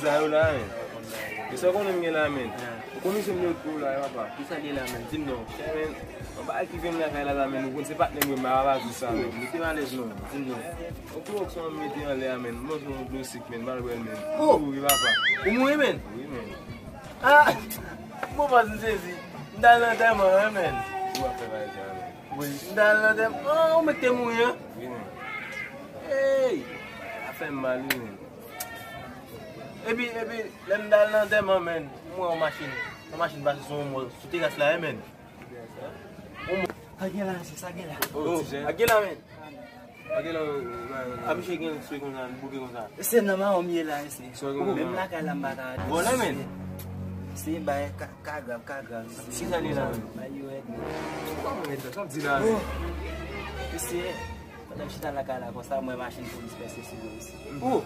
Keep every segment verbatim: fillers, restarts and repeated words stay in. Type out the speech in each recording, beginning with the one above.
Sa yo la, men. E sa w konnen m gen la, men. Ou konnen se m yo pou la, papa. Ki sa li la, men? Di m non. Men, yon bagay ki fè m lakay la, la, men. Ou konn se patnè m yo, m pa di sa, men. Mete m alèz non. Di m non. Yon klowòks mwen mete anlè a, men. Mwen se yon dlo sik, men. M al wè l, men. Oh! Wi, papa. Ou mouri, men? Wi, men. Ah! Bon, baz, m sezi. M t al nan antèman an, men. Ou ap fè bagay sa, men. Wi, m t al nan antèman. Oh, ou mèt te mouri, an? Wi, men. Hey! Sa fè m mal, wi, men. Epi, epi, lè m t al nan antèman, men, m wè yon machin. Yon machin pase sou yon mò, sou teras la, wi, men. Yon mò. Sa gen la, mesye, sa gen la. Oh, ti jèn. Sa gen la, men. Sa gen la, oh, oh, oh. A, misye gen swe konsa, li bouke konsa. Se nan mawon m ye la, mesye. Swe konsa. Menm lakay la, m pa ka. Vòlè, men. Se bay ka, ka grav, ka grav. Ki sa li la, men? Bay yo rèd, men. Kòman rèd la? Sa di la, men? Oh. Mesye, pandan m chita lakay la konsa, m wè machin polis pèse sou yo, mesye. Oh!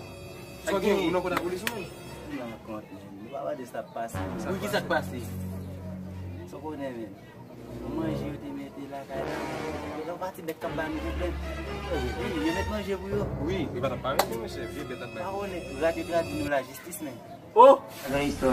Sa gen, ou nan kòd a polis ou menm? M nan kòd, men. Nou pa wè de sa k pase. Wi, ki sa k pase? Sa w konnen, men. Manje yo te mete lakay la. Yo gen yon pati bèt k ap ba nou pwoblèm. Wi, yo met manje pou yo. Wi, yo pa t ap pa mete, mesye, vye bèt ap bay. Pa konnen, rat yo tradi nou lajistis, men. Oh! Nan istwa.